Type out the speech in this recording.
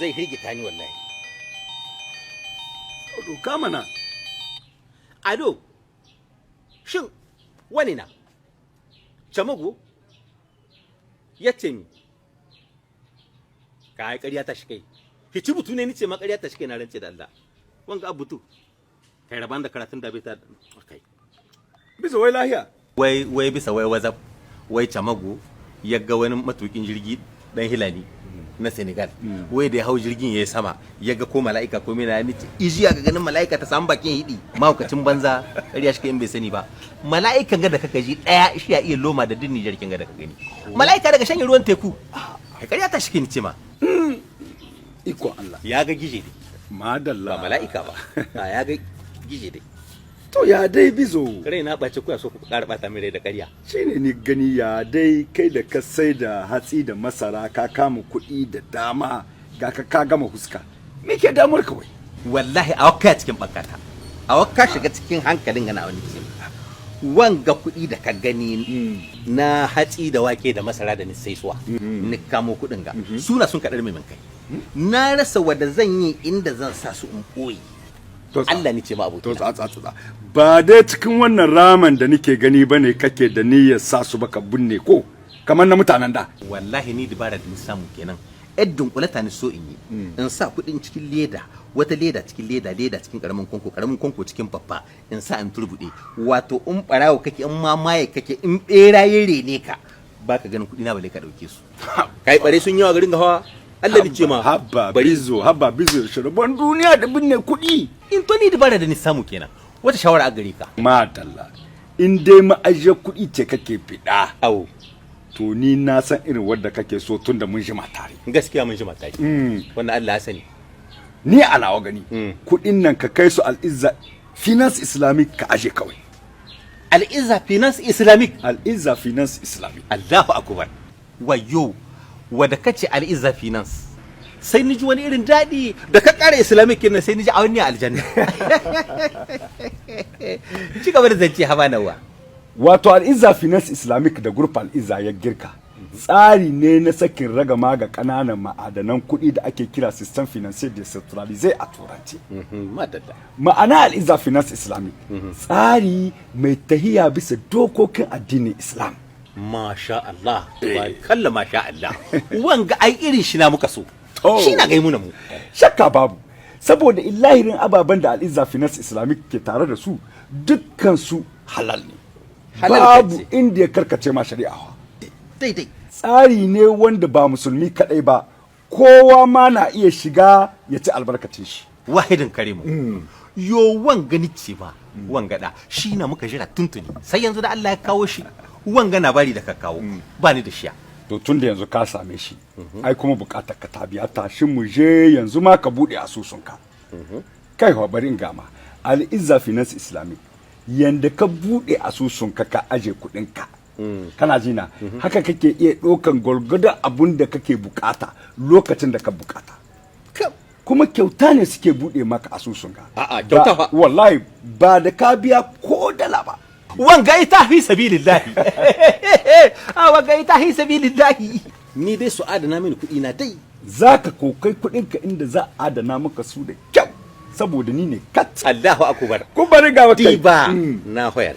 Zai hirgita ni wallahi. Doka mana. Ado, shin wani na Chamago ya ce mi ka ai ƙarya ta shi kai hici butu ne, ni ce ma ƙarya ta shi kai. Na rance da Allah, wanga abutu kai raban da karatun da bai ta kai. Bisa wai lahiya? Wai wai bisa wai WhatsApp, wai Chamago ya ga wani matukin jirgi dan Hilani na Senegal, wai da ya hau jirgin ya yi sama, ya ga ko mala'ika ko mina. Ni ce ijiya ga ganin mala'ika ta samu bakin hidi, mahaukacin banza, ƙarya shi kai in bai sani ba. Mala'ikan ga da kaka ji daya shi ya iya loma da dinni jirgin ga da ka gani mala'ika daga shanye ruwan teku. Kai, ƙarya ta shi kai, ni ce ma. Iko Allah. Ya ga gije dai. Madalla. Ba mala'ika ba a, ya ga gije dai. To ya dai, Bizo? Rai na ɓace, kuya so ku ƙara ɓata min rai da ƙarya. Shine ni gani, ya dai kai da ka sai da hatsi da masara ka kama kuɗi da dama, ga ka ka gama huska. Me ke damar ka wai? Wallahi a wakka cikin bakata, a wakka shiga cikin hankalin gana wani ce wanga kuɗi da ka gani na hatsi da wake da masara da ni sai suwa ni kamo kuɗin ga suna sun kaɗar mai kai, na rasa wadda zan yi inda zan sa su in ɓoye. To Allah ni ce ma To abokina. Tsa tsa tsa. Ba dai cikin wannan raman da nike gani bane kake da niyyar sa su baka binne ko kamar na mutanen da? Wallahi ni dubara da ni samu kenan, yar dunkulata ni so in yi, in sa kuɗin cikin leda, wata leda cikin leda, leda cikin karamin konko, karamin konko cikin babba, in sa in turbuɗe. Wato in ɓarawo kake, in mamaye kake, in ɓeraye rene ka, baka ganin kuɗi na bale ka ɗauke su. Kai, bare sun yawa garin hawa, Allah ni ce ma. Habba. Bari. Bizo, habba Bizo, shirban duniya da binne kuɗi. In to ni dubara da ni samu kenan, wata shawara a gare ka? Madalla. In dai ma'ajiyar kuɗi ce kake fiɗa, Awo. to ni na san irin wadda kake so tun da mun jima tare. Gaskiya mun ji mataki wannan, Allah ya sani. Ni a nawa gani, kuɗin nan ka kai su Al'izza Finance Islamic ka aje kawai. Al'izza Finance Islamic? Al'izza Finance Islamic. Allahu akbar! Wayo, wadda kace Al'izza Finance sai ni ji wani irin daɗi, da ka ƙara Islamic kenan sai ni ji a wani aljanna. Ci gaba da zance, haba nawa. Wato Al'izza Finance Islamic da Group Al'izza ya girka tsari ne na sakin ragama ga ƙananan ma'adanan kuɗi da ake kira système financier décentralisé a turanci. Madalla. Ma'ana Al'izza Finance Islamic tsari mai tahiya bisa dokokin addinin Islam. Masha Allah, kalla, masha Allah, wanga ai irin shi na muka so. To. Shi na gai muna mu. Shakka babu, saboda illahirin ababen da Al'izza Finance Islamic ke tare da su dukkan su halal ne. Halal. Babu Kace. inda ya karkace ma shari'a. Daidai. Tsari ne wanda ba musulmi kadai ba, kowa ma na iya shiga ya ci albarkacin shi. Wahidin karimu yo, wanga ni ce ba wanga da shi na muka jira tuntuni, sai yanzu da Allah ya kawo shi. Wanga na bari da ka kawo ba ni da shiya. To tun da yanzu ka same shi, ai kuma bukatar ka ta biya. Tashi mu je yanzu ma ka bude asusunka. Kai wa, bari in gama. Al'izza Finance Islamic, yanda ka bude asusunka ka aje kudinka, kana ji na, haka kake iya ɗaukan gwargwadon abun da kake bukata lokacin da ka bukata. Kuma kyauta ne suke bude maka asusunka. A'a, kyauta fa. Wallahi ba da ka biya ko dala ba. Wanga ita fi sabilillahi, a wanga ita fi sabilillahi, ni dai su adana mini kuɗi na dai. Za ka kokai kudinka inda za a adana maka su da kyau, saboda ni ne kat. Allahu akbar. Kun bari ga kai. Diba na hoyar.